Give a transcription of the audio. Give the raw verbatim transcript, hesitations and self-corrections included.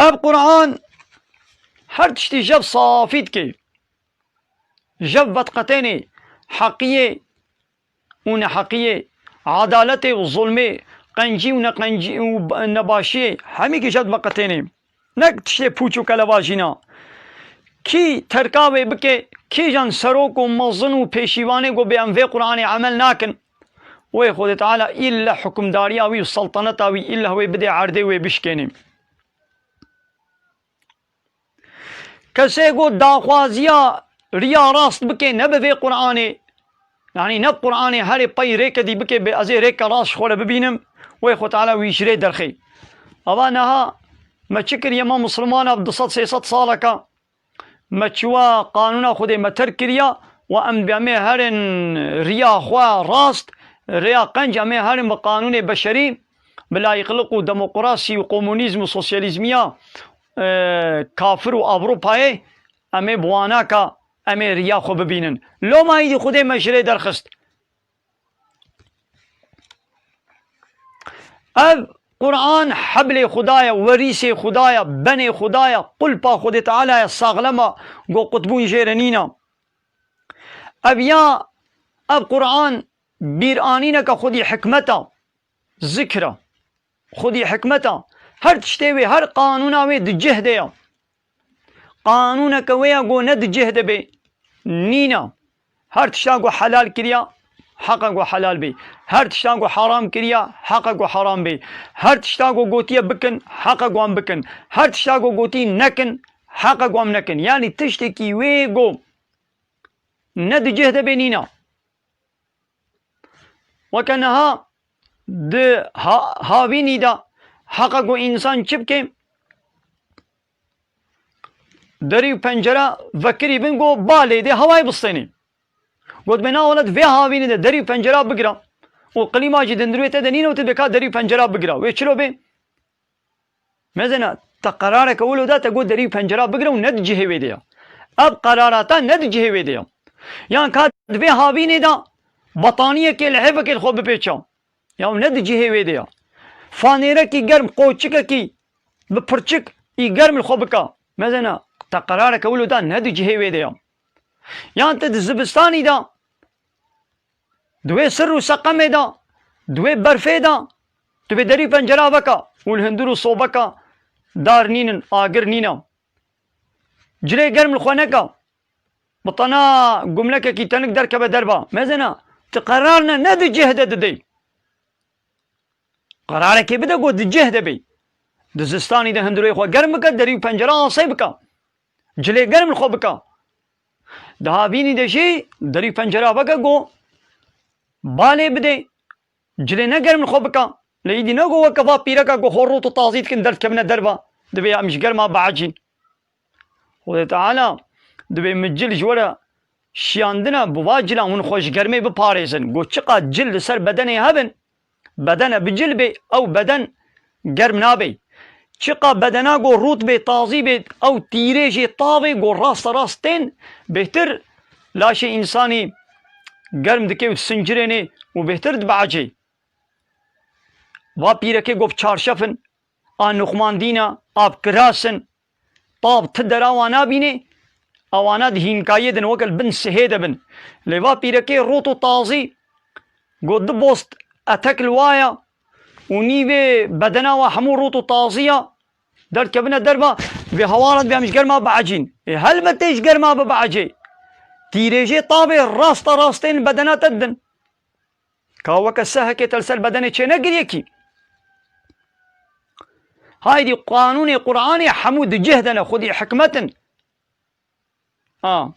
Ev Quran her tiştî jev safî dike. Jev vediqetênê heqiyê û neheqiyê, edaletê û zulmê, qencî û neqencî û nebaşiyê, hemî kî jev vediqetênê. Nek tiştê pûç û kelevajîna. Kî terka wê bike, kîjan serok û mezin û pêşîvanê ku bê em vê Quranê emel nakin, wê Xwedê Teala îlle hukimdariya wî û seltaneta wî îlle wê bidê erdê wê bişkênê. Kesê ku daxwaziya riya rast bike ne bi vê Quranê, yanî ne bi Quranê herê pey rêke dî bike bê ez ê rêke rast ji xwe re bibînim, wê Xwe Teala wî ji rê derxê. Ava niha me çi kiriye, me Mislimana bi du sed sê sed saleka me çiwa qanûna Xwedê me terk kiriya û em dibê em ê herin riya xwe rast, rêya qenc em ê herin bi qanûnê beşerî, bi layîqliq û demokrasî û komunîzm û sosyalîzmiya, e, kafir û Ewropayê, em ê bi wanaka, em ê riya xwe bibînin. Loma îdî Xwedê me ji rê derxist. Ev Quran heblê Xuda ye, werîsê Xuda ye, benê Xuda ye, qulpa Xwedê Teala ye, saxlema, go qutbûn jê re nîna. Ev ya, ev Quran bîranîneke xwedî hikmeta, zikra, xwedî hikmeta, her tiştê wê, her qanûna wê di cih de ya. Qanûneke wê ya ku ne di cih de bê, nîna. Her tişta ku helal kiriya, heqa ku helal bê. Her tişta ku heram kiriya, heqa ku heram bê. Her tişta ku gotiye bikin, heqa ku em bikin. Her tişta ku gotî nekin, heqa ku em nekin. Yanî tiştekî wê ku ne di cih de bê, nîna. Weke niha di ha-, havînî de heqa ku însan çi bike? Derî û pencera vekirî bin, go ba lê dê hewayê bistênê. Got, bê na welat vê havînê de derî û pencera bigira û klîma jî di hundirê te de nîne û tu dibê ka derî û pencera bigira. Wê çilo bê? Mezena, te qerareke wilo da, te got derî û pencera bigire û ne di cihê wê de ya. Ev qerara te ne di cihê wê de ya. Yan ka di vê havînê de bataniyekê li hevekê li xwe bipêça. Ya ne di cihê wê de ya. Fanêrekî germ, qoçikekî bi pirçik î germ li xwe bika. Mezena, te qerareke wilo da, ne di cihê wê de ya. Yan te di zivistanî de, di wê sir û seqemê de, di wê berfê de, tu bê derî û pencera veka û li hundir û sobeka dar nînin, agir nîne. Cilê germ li xwe neke. Bi tena gumlekekî tenik derkeve derva. Mezena, ti qerar ne, ne di cih de didê. Qerarekê bide ku di cih de bê. Di zistanî de hundirê xwe germ bike, derî û pencera asê bike. Cilê germ li xwe bike. Di havînî de jî derî û pencera veke ku balê bidê. Cilê ne germ li xwe bike. Lê îdî ne ku weke va pîreka ku xwe rût û tazî dikin derdikevine derva. Divê em ji germa biecîn. Xwedê Teala dibê min cil ji we re şiyandine, bi va cila hûn xwe ji germê biparêzin. Got, çiqa cil li ser bedenê hebin, bedene bi cil bê, ew beden germ nabê. Çiqa bedena got rût bê, tazî bê, ew tîrêjê tavê got raste rast tên, bêhtir laşê însanî germ dike û disincirênê û bêhtir dibiecê. Va pîrekê got bi çarşef in, a nuxmandîn e, a bi kiras in, tav ti dera wan nabînê, ewana di hînkayê din weke li bin sihê de bin. Lê va pîrekê rût û tazî, got du bost etek li wa ya û nîvê bedena wa hemû rût û tazî ya, derdikevine derva, vê hewara divê em ji germa biecîn. Ê helbetê ji germa bibiecê. Tîrêjê tavê rasta rastên bedena te didin. Ka weke sehekê te li ser bedenê çênegiriyekî. Haydî qanûnê Qur'anê hemû di cih de ne, xwedî hikmet in. Ha.